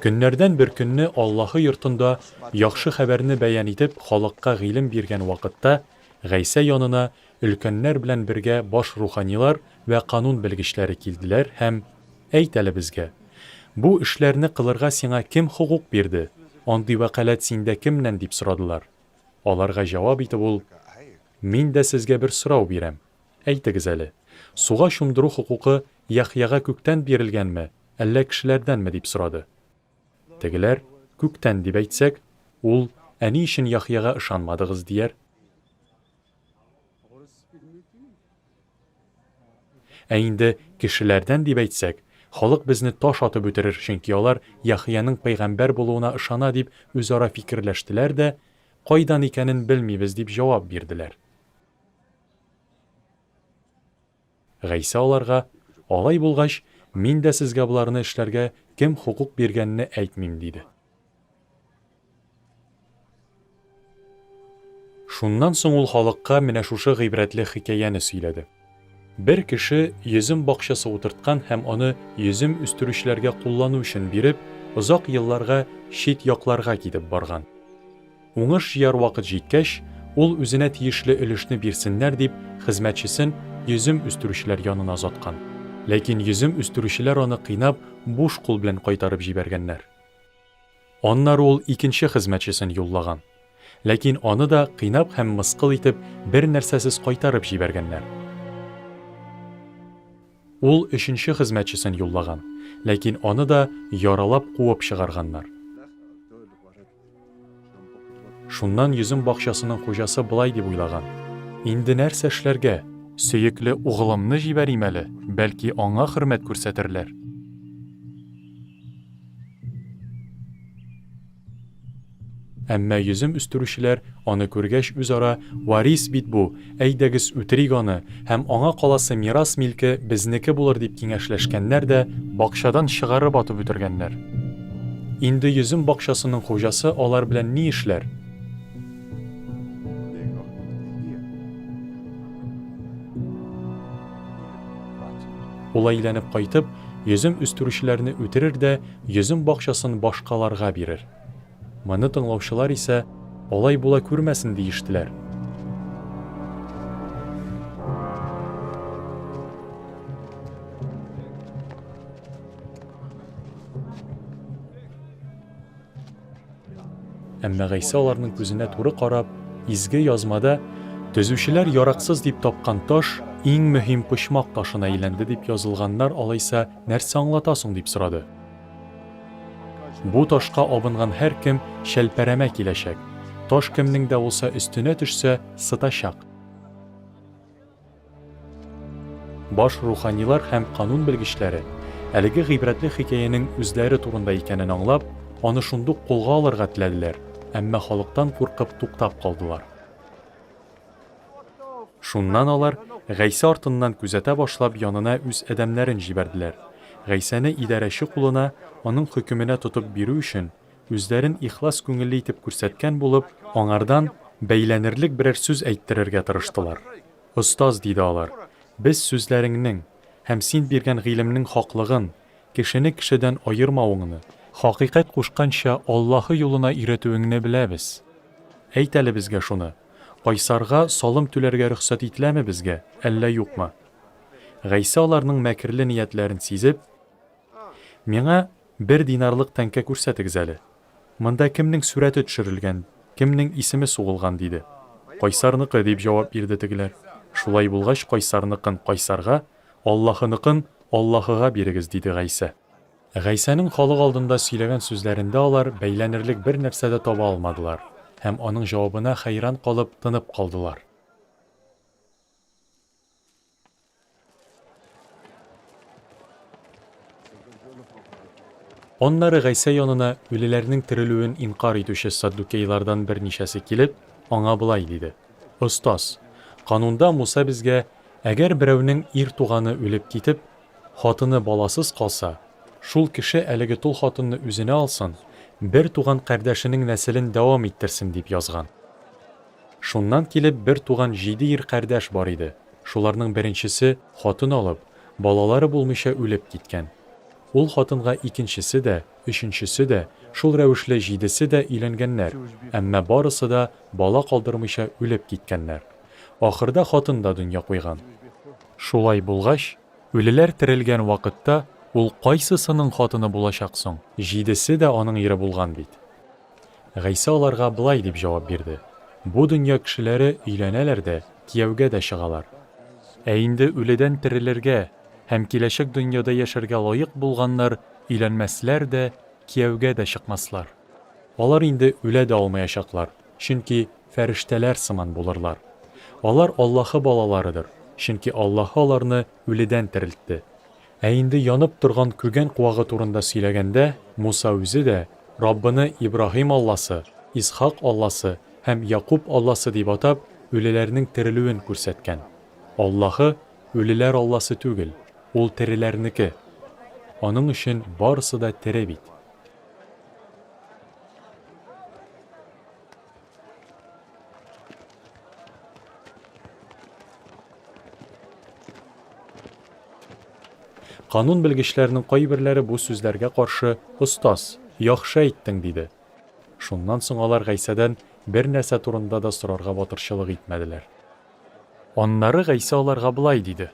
Көннәрдән бер көнне Аллаһы йортында Яхшы хәбәрне бәян итеп халыкка гыйлем биргән вакытта Гайсә янына өлкәннәр белән бергә баш руханилар вә канун белгечләре килделәр һәм, Әйт әле безгә, бу эшләрне кылырга сиңа кем хокук бирде, андый вәкаләт синдә кемнән? дип сорадылар. Аларга җавап итеп ул, Мин дә сезгә бер сорау бирәм. Әйтегез әле, суга чумдыру хокукы Яхъяга күктән бирелгәнме, әллә кешеләрдәнме? дип сорады. Тегеләр, Күктән, дип әйтсәк, ул, Ә ни өчен Яхъяга ышанмадыгыз? дияр. Ә инде кешеләрдән дип әйтсәк, халык безне таш атып үтерер, чөнки алар Яхъяның пәйгамбәр булуына ышана, дип үзара фикерләштеләр дә, Кайдан икәнен белмибез, дип җавап бирделәр. Гайсә аларга, Алай булгач, мин дә сезгә боларны эшләргә кем хокук биргәнне әйтмим, диде. Шуннан соң ул халыкка менә шушы гыйбрәтле хикәяне сөйләде. Бер кеше йөзем бакчасы утырткан һәм аны йөзем үстерүчеләргә куллану өчен биреп, озак елларга чит якларга китеп барган. Уңыш җыяр вакыт җиткәч, ул үзенә тиешле өлешне бирсеннәр дип, хезмәтчесен йөзем үстерүчеләр янына озаткан. Ләкин йөзем үстерүчеләр аны кыйнап, буш кул белән кайтарып җибәргәннәр. Аннары ул икенче хезмәтчесен юллаган. Ләкин аны да кыйнап һәм мыскыл итеп, бер нәрсәсез кайтарып җибәргәннәр. Ул өченче хезмәтчесен юллаган, ләкин аны да яралап куып чыгарганнар. Шуннан йөзем бакчасының хуҗасы болай дип уйлаган, Инде нәрсә эшләргә? Сөекле угылымны җибәрим әле, бәлки аңа хөрмәт күрсәтерләр. Әмма йөзем үстерүчеләр, аны күргәч, үзара, Варис бит бу, әйдәгез, үтерик аны, һәм аңа каласы мирас милке безнеке булыр, дип киңәшләшкәннәр дә бакчадан чыгарып атып үтергәннәр. Инде йөзем бакчасының хуҗасы алар белән ни эшләр? Ул әйләнеп кайтып, йөзем үстерүчеләрне үтерер дә йөзем бакчасын башкаларга бирер. Моны тыңлаучылар исә, Алай була күрмәсен, диештеләр. Әмма Гайсә аларның күзенә туры карап, Изге Язмада, Төзүчеләр яраксыз дип тапкан таш иң мөһим почмак ташына әйләнде дип язылганнар алайса нәрсә аңлата соң дип сорады. Бу ташка абынган һәркем чәлпәрәмә киләчәк, таш кемнең дә булса өстенә төшсә, сытачак. Баш руханилар һәм канун белгечләре, әлеге гыйбрәтле хикәянең үзләре турында икәнен аңлап, аны шундук кулга алырга теләделәр, әмма халыктан куркып туктап калдылар. Шуннан алар, Гайсә артыннан күзәтә башлап, янына үз адәмнәрен җибәрделәр. Гайсәне идарәче кулына, аның хөкеменә тотып бирү өчен, үзләрен ихлас күңелле итеп күрсәткән булып, аңардан бәйләнерлек берәр сүз әйттерергә тырыштылар. Остаз, диде алар, без сүзләреңнең һәм син биргән гыйлемнең хаклыгын, кешене кешедән аермавыңны, хакыйкать кушканча Аллаһы юлына өйрәтүеңне беләбез. Әйт әле безгә шуны, кайсарга салым түләргә рөхсәт ителәме безгә, әллә юкмы? Гайсә аларның мәкерле ниятләрен сизеп, Миңа бер динарлык тәңкә күрсәтегез әле. Монда кемнең сурәте төшерелгән, кемнең исеме сугылган? диде. Кайсарныкы, дип җавап бирде тегеләр. Шулай булгач, кайсарныкын, кайсарга, Аллаһыныкын Аллаһыга бирегез, диде Гайсә. Гайсәнең халык алдында сөйләгән сүзләрендә алар бәйләнерлек бер нәрсә дә таба алмадылар һәм аның җавабына хәйран калып тынып калдылар. Аннары Гайсә янына үлеләрнең терелүен инкарь итүче саддукейлардан берничәсе килеп, аңа болай диде, Остаз, канунда Муса безгә, әгәр берәүнең ир туганы үлеп китеп, Хатыны баласыз калса, шул кеше әлеге тол хатынны үзенә алсын, бер туган кардәшенең нәселен дәвам иттерсен, дип язган. Шуннан килеп, бер туган җиде ир кардәш бар иде, шуларның беренчесе, хатын алып, балалары булмыйча үлеп киткән. Ул хатынга икенчесе дә, өченчесе дә, шул рәвешле җидесе дә өйләнгәннәр, әмма барысы да бала калдырмыйча үлеп киткәннәр. Ахырда хатын да дөнья куйган. Шулай булгач, үлеләр терелгән вакытта ул кайсысының хатыны булачак соң? Җидесе дә аның ире булган бит. Гайсә аларга болай дип җавап бирде, Бу дөнья кешеләре өйләнәләр дә, кияүгә дә чыгалар. Ә инде үледән терелергә һәм киләчәк дөньяда яшәргә лаек булганнар өйләнмәсләр дә, кияүгә дә чыкмаслар. Алар инде үлә дә алмаячаклар, чөнки фәрештәләр сыман булырлар. Алар Аллаһы балаларыдыр, чөнки Аллаһы аларны үледән терелтте. Ә инде янып торган күгән куагы турында сөйләгәндә, Муса үзе дә, Раббыны Ибраһим Алласы, Исхак Алласы һәм Якуб Алласы дип атап, үлеләрнең терелүен күрсәткән. Аллаһы, үлеләр Алласы түгел, Ул тереләрнеке. Аның өчен барысы да тере бит. Канун белгечләренең кайберләре бу сүзләргә каршы, Остаз, яхшы әйттең, диде. Шуннан соң алар Гайсәдән бернәрсә турында да сорарга батырчылык итмәделәр. Аннары Гайсә аларга болай диде.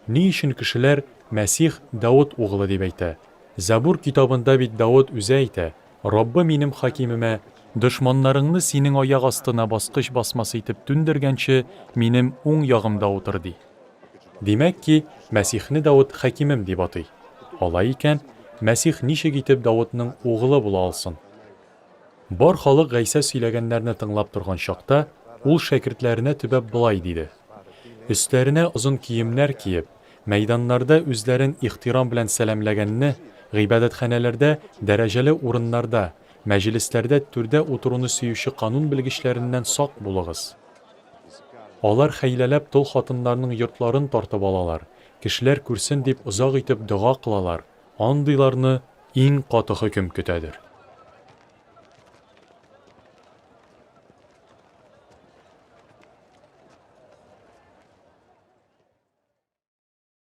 Ни өчен кешеләр, Мәсих, Давыт угылы, дип әйтә? Зәбур китабында бит Давыт үзе әйтә, Раббы минем хакимемә, Дошманнарыңны синең аяк астына баскыч басмасы итеп түндергәнче, минем уң ягымда утыр, ди. Димәк ки, Мәсихне Давыт хакимем дип атый. Алай икән, Мәсих ничек итеп Давытның угылы була алсын? Бар халык Гайсә сөйләгәннәрне тыңлап торган чакта, ул шәкертләренә төбәп болай диде, Өсләренә озын киемнәр киеп, мәйданнарда үзләрен ихтирам белән сәламләгәнне, гыйбадәтханәләрдә дәрәҗәле урыннарда, мәҗлесләрдә түрдә утыруны сөюче канун белгечләреннән сак булыгыз. Алар хәйләләп тол хатыннарның йортларын тартып алалар, кешеләр күрсен дип озак итеп дога кылалар, андыйларны иң каты хөкем көтәдер.